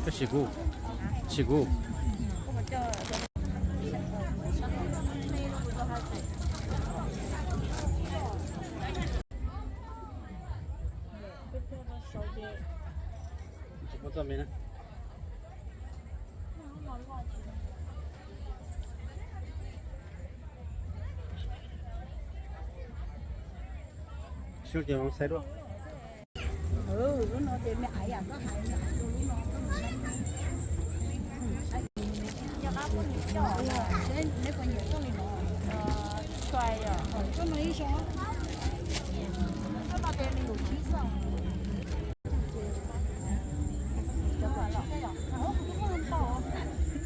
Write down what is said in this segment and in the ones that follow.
Koj sim kuv, sim kuv. Xyov ces vamos saib dua. Lub no ces me aiv yam koj hais, me aiv rau lub no koj mus saib. Neb puas nyiam txoj li no? Txoj no ib zaug. Txoj no ces nees nkaum tsib xwb.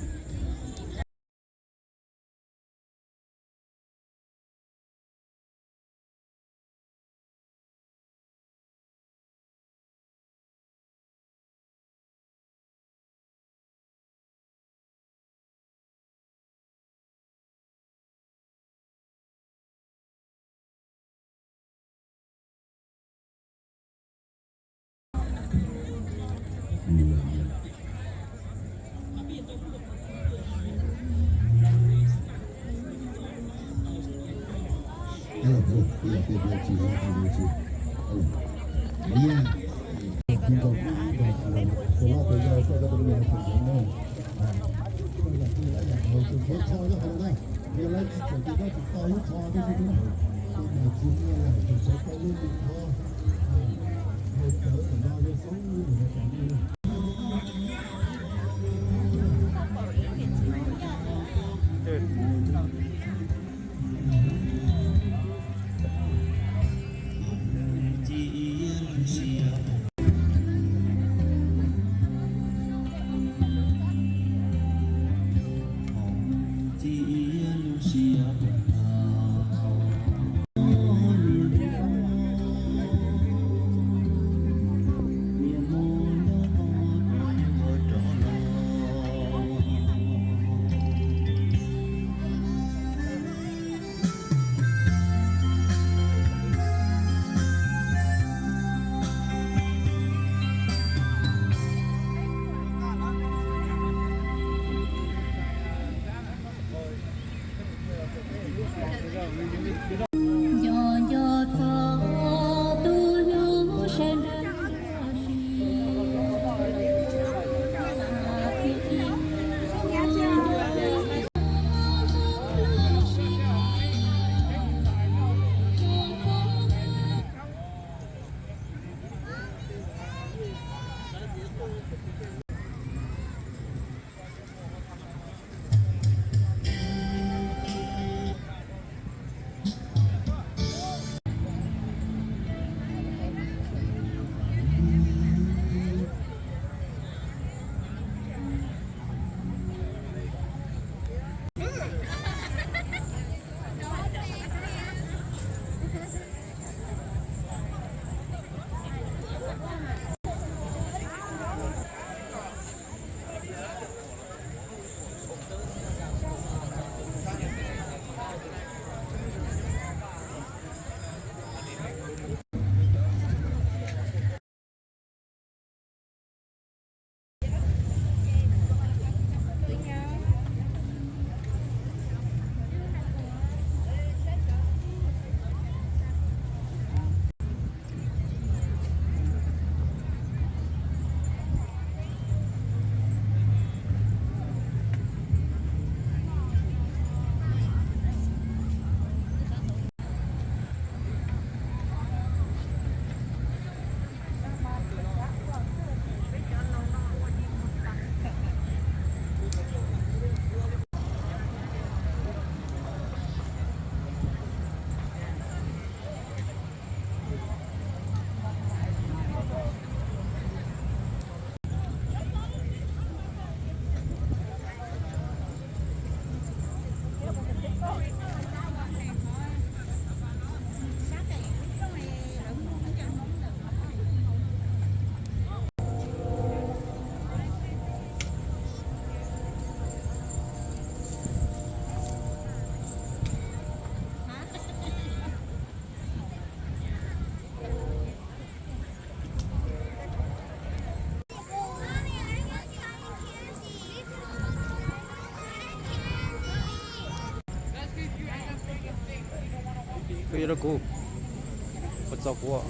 Peb rau kuv, puas txaus kuv?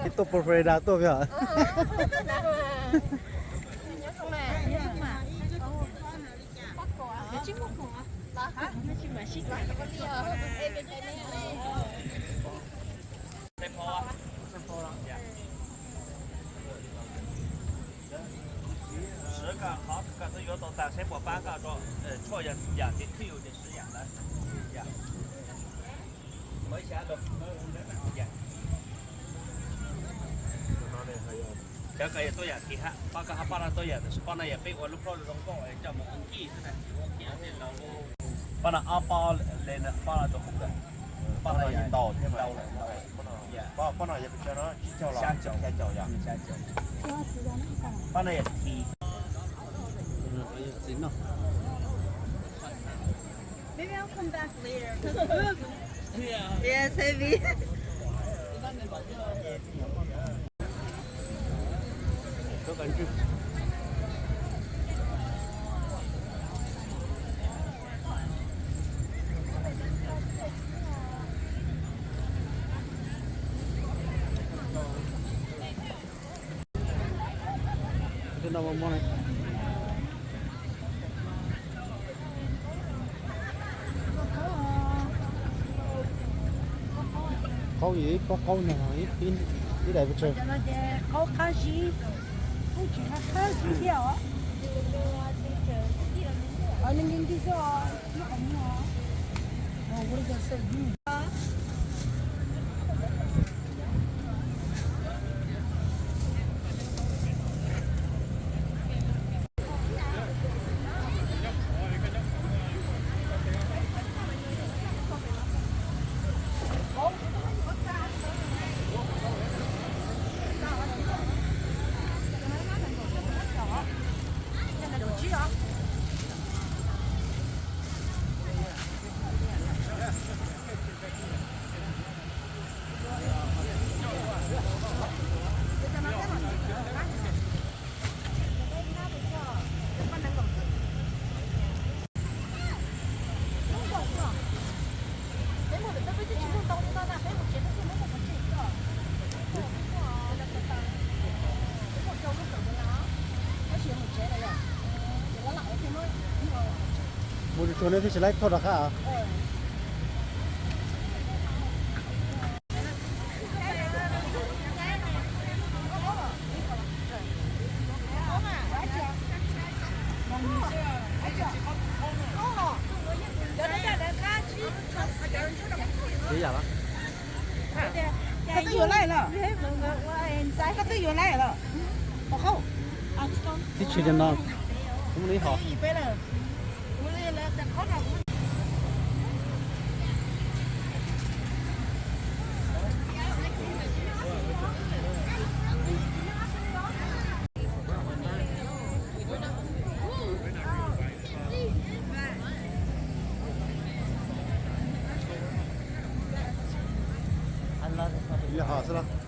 Ces tuaj Florida tuaj yog. Sawv koj qhov koj twb yuav tau tas, saib puas pab koj rau, tshuaj yam thib thwj ces siv yam ntawd. Cov ko yog tuaj yam thib hab, pab koj hab pab no tuaj yam, tab sis pab no yog peb ua lub plaub zoo nkauj coj mus ua nkij xwb na. Pab no ob pab le, pab no rau hauv ntawd. Pab no yog ntau thiab ntau lawm. Pab no yog pes tsawg no? Tsib caug los? Xya caum, xya caum yog. Pab no yog thib. Maybe I'll come back later. 'Cause, yeah, it's heavy. Qaub, ib pob qaub no, ib daim pes tsawg? Cov no ces qaub qab zib, kuj tsis qab zib thiab os. Nws nti nti xwb os, ib qhov muag. Mus tsuag tsuag nej thiaj tsis laib thauj rov qab. Ib yam los? Koj twb yuav laij los? Koj twb yuav laij los? Tib tsis li no, kuv ib hom. Yog hom xwb los?